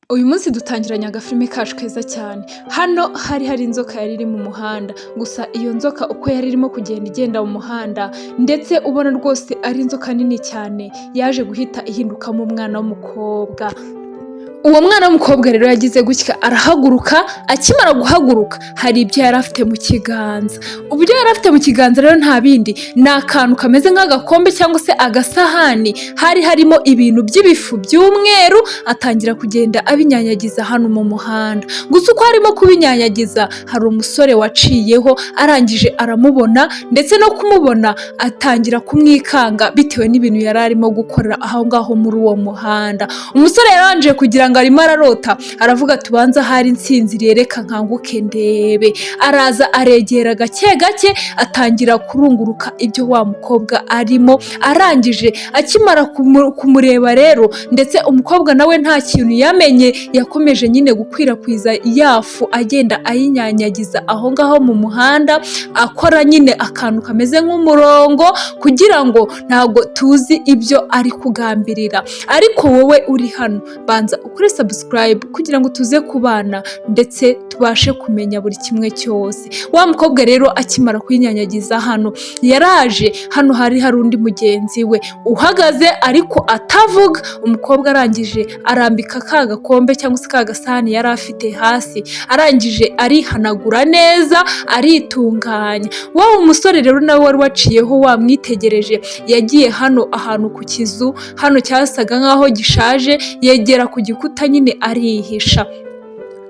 Uyu munsi dutangiranye agafilime kacu keza cyane. Hano hari inzoka yari iri mu muhanda, gusa iyo nzoka uko yari irimo kugenda igenda mu muhanda, ndetse ubona rwose ari inzoka nini cyane, yaje guhita ihindukamo umwana w'umukobwa. Uwo mwana w'umukobwa rero yagize gutya arahaguruka, akimara guhaguruka hari ibyo yari afite mu kiganza. Uburyo yari afite mu kiganza rero nta bindi, ni akantu kameze nk'agakombe cyangwa se agasahani, hari harimo ibintu by'ibifu by'umweru, atangira kugenda abinyanyagiza hano mu muhanda. Gusa uko arimo kubinyanyagiza, hari umusore waciyeho, arangije aramubona, ndetse no kumubona atangira kumwikanga bitewe n'ibintu yari arimo gukorera aho ngaho muri uwo muhanda. Umusore yarabanje kugira ngo arimo ararota, aravuga ati: "Ubanza ahari nsinziriye, reka nkanguke ndebe." Araza aregera gake gake, atangira kurunguruka ibyo wa mukobwa arimo. Arangije akimara kumureba rero, ndetse umukobwa nawe nta kintu yamenye, yakomeje nyine gukwirakwiza ya fu, agenda ayinyanyagiza aho ngaho mu muhanda, akora nyine akantu kameze nk'umurongo, kugira ngo ntabwo tuzi ibyo ari kugambirira. Ariko wowe uri hano, banza ukore subscribe kugira ngo tuze kubana ndetse tubashe kumenya buri kimwe cyose. Wa mukobwa rero akimara kwinyanyagiza hano, yaraje hano hari undi mugenzi we uhagaze ariko atavuga. Umukobwa arangije arambika ka gakombe cyangwa se ka gasahani yari afite hasi, arangije arihanagura neza, aritunganya. Wa musore rero nawe wari waciyeho wamwitegereje, yagiye hano ahantu ku kizu hano cyasaga nk'aho gishaje, yegera ku gikuta nyine arihisha.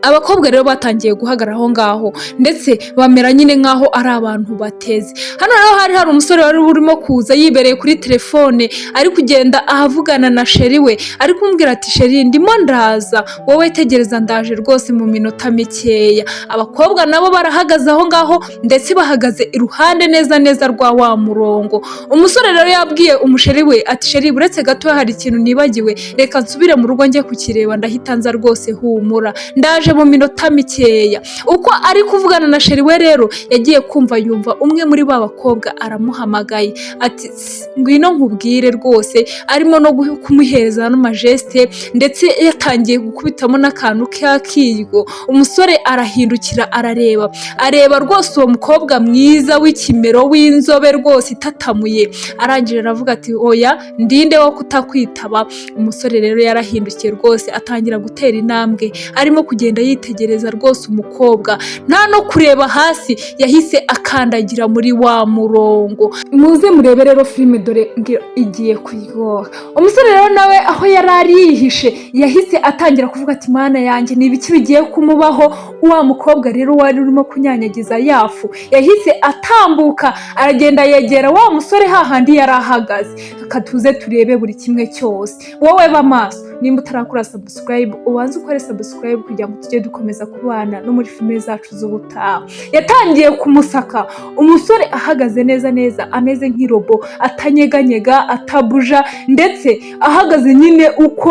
Abakobwa rero batangiye guhagarara aho ngaho, ndetse bamera nyine nk'aho ari abantu bateze. Hano rero hari umusore wari urimo kuza yibereye kuri telefone, ari kugenda ahavugana na chéri we, ari kumubwira ati: "Chéri, ndimo ndaza, wowe tegereza, ndaje rwose mu minota mikeya." Abakobwa nabo barahagaze aho ngaho, ndetse bahagaze iruhande neza neza rwa wa murongo. Umusore rero yabwiye umuchéri we ati: "Chéri, uretse gato hari ikintu nibagiwe, reka nsubire mu rugo njye kukireba, ndahita nza rwose, humura, ndaje mu minota mikeya." Uko ari kuvugana na chéri we rero, yagiye kumva yumva umwe muri ba bakobwa aramuhamagaye ati: "Ngwino nkubwire rwose." Arimo no kumuhereza n'amageste, ndetse yatangiye gukubitamo n'akantu k'akiryo. Umusore arahindukira arareba, areba rwose uwo mukobwa mwiza w'ikimero w'inzobe rwose itatamuye. Arangije aravuga ati: "Oya, ndinde wo kutakwitaba?" Umusore rero yarahindukiye rwose, atangira gutera intambwe, arimo kugenda yitegereza rwose umukobwa, nta no kureba hasi, yahise akandagira muri wa murongo. Muze murebe rero filime, dore ngo igiye kuryoha. Umusore rero nawe aho yari ari yihishe, yahise atangira kuvuga ati: "Mana yanjye, ni ibiki bigiye kumubaho?" Wa mukobwa rero wari urimo kunyanyagiza ya fu yahise atambuka, aragenda yegera wa musore hahandi yari ahagaze. Reka tuze turebe buri kimwe cyose. Wowe ba maso, nimba utarakora subscribe, ubanze ukore subscribe kugira ngo tujye dukomeza kubana no muri filime zacu z'ubutaha. Yatangiye kumusaka, umusore ahagaze neza neza ameze nk'irobo, atanyeganyega, atabuja, ndetse ahagaze nyine uko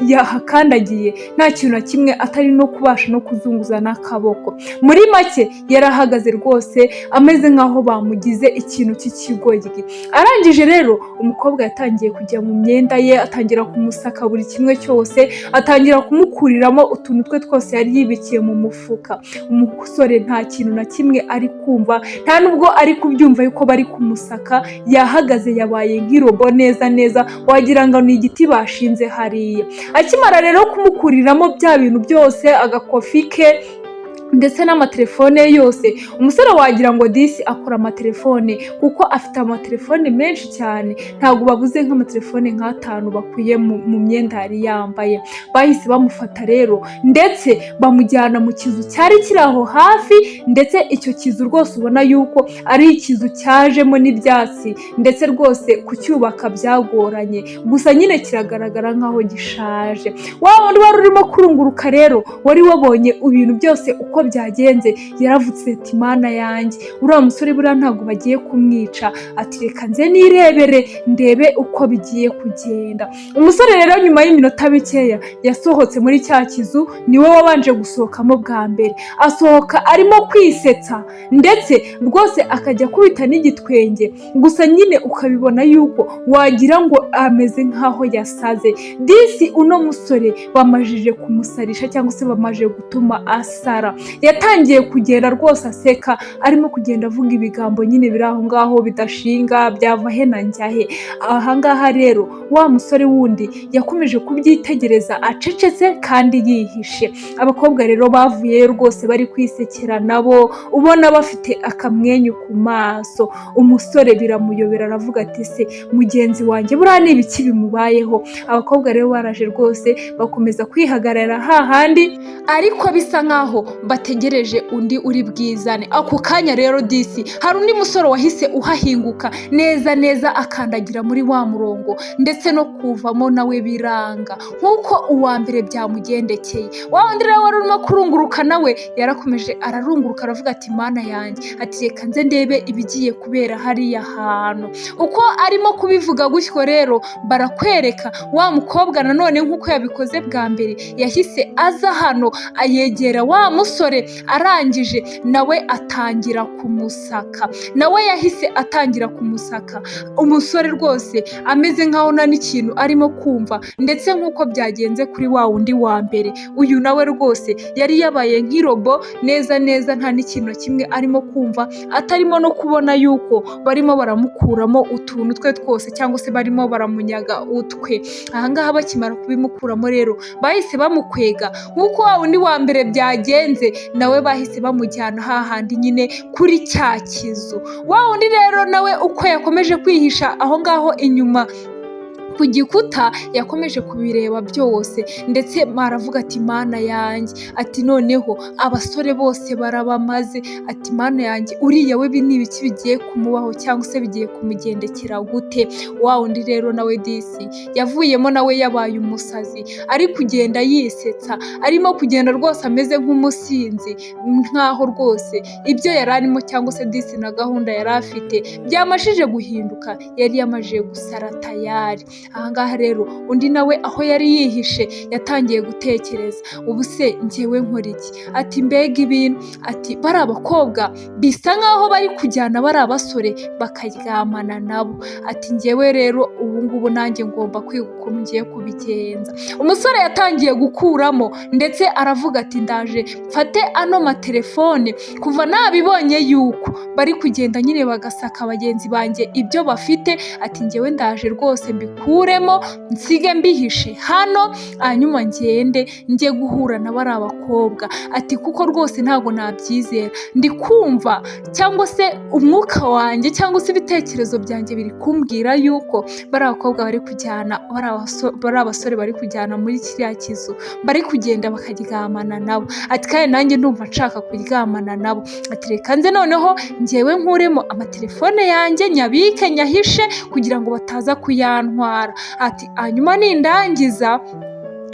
yahakandagiye, nta kintu na kimwe, atari no kubasha no kuzunguza n'akaboko. Muri make yari ahagaze rwose ameze nk'aho bamugize ikintu cy'ikigoryi. Arangije rero umukobwa yatangiye kujya mu myenda ye, atangira kumusaka buri kimwe cyose, atangira kumukuriramo utuntu twe twose yari yibikiye mu mufuka. Umusore nta kintu na kimwe ari kumva, nta nubwo ari kubyumva yuko bari kumusaka. Yahagaze, yabaye nk'irobo neza neza, wagira ngo ni igiti bashinze hariya. Akimara rero kumukuriramo bya bintu byose, agakofi ke ndetse n'amatelefone ye yose, umusore wagira ngo disi akora amatelefone, kuko afite amatelefone menshi cyane, ntabwo babuze nk'amatelefone nk'atanu bakuye mu myenda yari yambaye. Bahise bamufata rero, ndetse bamujyana mu kizu cyari kiri aho hafi. Ndetse icyo kizu rwose ubona yuko ari ikizu cyajemo n'ibyatsi, ndetse rwose kucyubaka byagoranye, gusa nyine kiragaragara nk'aho gishaje. Wa wundi wari urimo kurunguruka rero, wari wabonye ibintu byose uko uko byagenze, yaravutse ati: "Mana yanjye, uriya musore buriya ntabwo bagiye kumwica." Ati: "Reka nze nirebere, ndebe uko bigiye kugenda." Umusore rero nyuma y'iminota mikeya yasohotse muri cya kizu, niwe wabanje gusohokamo bwa mbere. Asohoka arimo kwisetsa, ndetse rwose akajya akubita n'igitwenge, gusa nyine ukabibona yuko wagira ngo ameze nk'aho yasaze. Disi uno musore bamajije kumusarisha, cyangwa se bamaze gutuma asara. Yatangiye kugenda rwose aseka, arimo kugenda avuga ibigambo nyine biri aho ngaho bidashinga, byava he na njya he. Aha ngaha rero wa musore wundi yakomeje kubyitegereza acecetse kandi yihishe. Abakobwa rero bavuyeyo rwose bari kwisekera nabo, ubona bafite akamwenyu ku maso. Umusore biramuyobera, aravuga ati: "Se mugenzi wanjye buriya ni ibiki bimubayeho?" Abakobwa rero baraje rwose bakomeza kwihagarara hahandi, ariko bisa nkaho bategereje undi uri bwizane. Ako kanya rero disi hari undi musore wahise uhahinguka neza neza, akandagira muri wa murongo, ndetse no kuvamo nawe biranga nk'uko uwa mbere byamugendekeye. Wa wundi rero wari urimo kurunguruka nawe yarakomeje ararunguruka, aravuga ati: "Mana yanjye," ati: "reka nze ndebe ibigiye kubera hariya hantu." Uko arimo kubivuga gutyo rero, barakwereka wa mukobwa nanone nk'uko yabikoze bwa mbere, yahise aza hano ayegera wa musore, arangije nawe atangira kumusaka. Nawe yahise atangira kumusaka. Umusore rwose ameze nkaho nta n'ikintu arimo kumva, ndetse nk'uko byagenze kuri wa wundi wa mbere, uyu nawe rwose yari yabaye nk'irobo neza neza, nta n'ikintu na kimwe arimo kumva, atarimo no kubona yuko barimo baramukuramo utuntu twe twose, cyangwa se barimo baramunyaga utwe. Ahangaha bakimara kubimukuramo rero, bahise bamukwega nk'uko wa wundi wa mbere byagenze, nawe bahise bamujyana hahandi nyine kuri cya kizu. Wa wundi rero nawe uko yakomeje kwihisha aho ngaho inyuma ku gikuta, yakomeje kubireba byose, ndetse aravuga ati: "Mana yanjye," ati: "noneho abasore bose barabamaze." Ati: "Mana yanjye, uriya we ni ibiki bigiye kumubaho, cyangwa se bigiye kumugendekera gute?" Wa wundi rero nawe disi yavuyemo nawe yabaye umusazi, ari kugenda yisetsa, arimo kugenda rwose ameze nk'umusinzi, nkaho rwose ibyo yari arimo, cyangwa se disi na gahunda yari afite byamashije guhinduka, yari yamajije gusara tayari. Ahangaha rero undi nawe aho yari yihishe yatangiye gutekereza: "Ubu se njyewe nkora iki?" Ati: "Mbega ibintu!" Ati: "Bari abakobwa bisa nkaho bari kujyana bari abasore bakaryamana nabo." Ati: "Njyewe rero ubu ngubu nanjye ngomba kwiga ukuntu ngiye kubigenza." Umusore yatangiye gukuramo, ndetse aravuga ati: "Ndaje mfate ano matelefone, kuva nabibonye yuko bari kugenda nyine bagasaka bagenzi banjye ibyo bafite." Ati: "Njyewe ndaje rwose mbikuremo, nsige mbihishe hano, hanyuma ngende njye guhura na bariya bakobwa." Ati: "Kuko rwose ntabwo nabyizera, ndi kumva, cyangwa se umwuka wanjye, cyangwa se ibitekerezo byanjye biri kumbwira yuko bariya bakobwa bari kujyana, bariya basore bari kujyana muri kiriya kizu, bari kugenda bakaryamana nabo." Ati: "Kandi nanjye ndumva nshaka kuryamana nabo." Ati: "Reka nze noneho njyewe nkuremo amatelefone yanjye, nyabike, nyahishe kugira ngo bataza kuyantwara." Ati: "Hanyuma nindangiza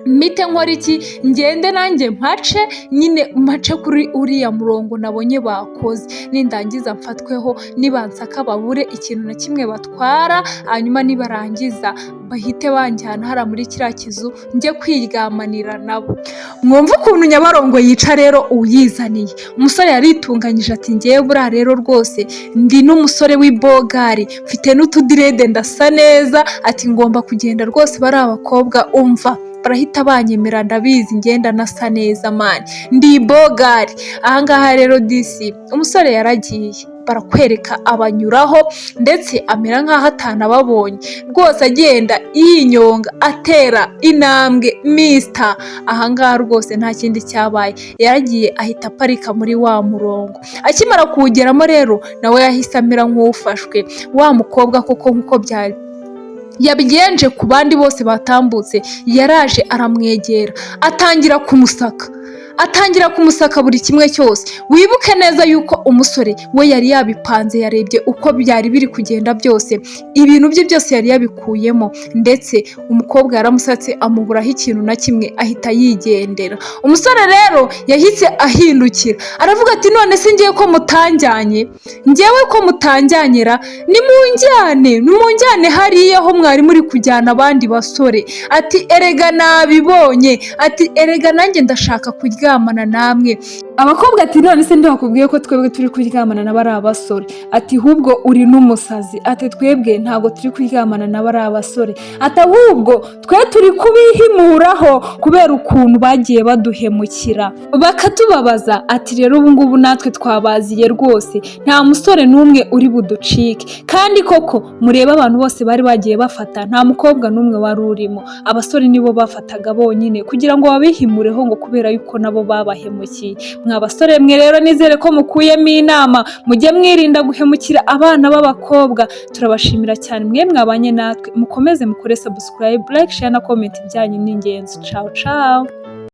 mpite nkora iki? Ngende nanjye mpace nyine, mpace kuri uriya murongo nabonye bakoze, nindangiza mfatweho, nibansaka babure ikintu na kimwe batwara, hanyuma nibarangiza bahite banjyana hariya muri kiriya kizu njye kwiryamanira nabo." Mwumve ukuntu Nyabarongo yica rero uyizaniye. Umusore yaritunganyije, ati: "Ngewe buriya rero rwose ndi n'umusore w'ibogari, mfite n'utudirede, ndasa neza." Ati: "Ngomba kugenda rwose, bari abakobwa umva barahita banyemera, ndabizi, ngenda nasa neza man, ndi ibogari." Ahangaha rero disi umusore yaragiye, barakwereka abanyuraho, ndetse amera nk'aho atanababonye rwose, agenda yinyonga, atera intambwe misita. Ahangaha rwose nta kindi cyabaye, yaragiye ahita aparika muri wa murongo. Akimara kuwugeramo rero nawe yahise amera nk'ufashwe. Wa mukobwa koko nk'uko byari yabigenje ku bandi bose batambutse, yaraje aramwegera, atangira kumusaka. Atangira kumusaka buri kimwe cyose. Wibuke neza yuko umusore we yari yabipanze, yarebye uko byari biri kugenda byose, ibintu bye byose yari yabikuyemo, ndetse umukobwa yaramusatse amuburaho ikintu na kimwe, ahita yigendera. Umusore rero yahise ahindukira aravuga ati: "None se ngiye ko mutanjyanye, ngewe ko mutanjyanyira? Nimunjyane, nimunjyane hariya aho mwari muri kujyana abandi basore." Ati: "Erega nabibonye." Ati: "Erega nanjye ndashaka kuryamana namwe." Abakobwa ati: "None se ndakubwiye ko twebwe turi kuryamana na bariya basore?" Ati: "Ahubwo uri n'umusazi." Ati: "Twebwe ntabwo turi kuryamana na bariya basore." Ati: "Ahubwo twe turi kubihimuraho kubera ukuntu bagiye baduhemukira bakatubabaza." Ati: "Rero ubu ngubu natwe twabaziye rwose, nta musore n'umwe uri buducike." Kandi koko murebe abantu bose bari bagiye bafata, nta mukobwa n'umwe wari urimo. Abasore nibo bafataga bonyine kugira ngo babihimureho, ngo kubera yuko nabo babahemukiye. Mwa basore mwe rero, nizere ko mukuyemo inama, mujye mwirinda guhemukira abana b'abakobwa. Turabashimira cyane mwe mwabanye natwe. Mukomeze mukore subscribe, like, share na comment, byanyu ni ingenzi. Ciao ciao.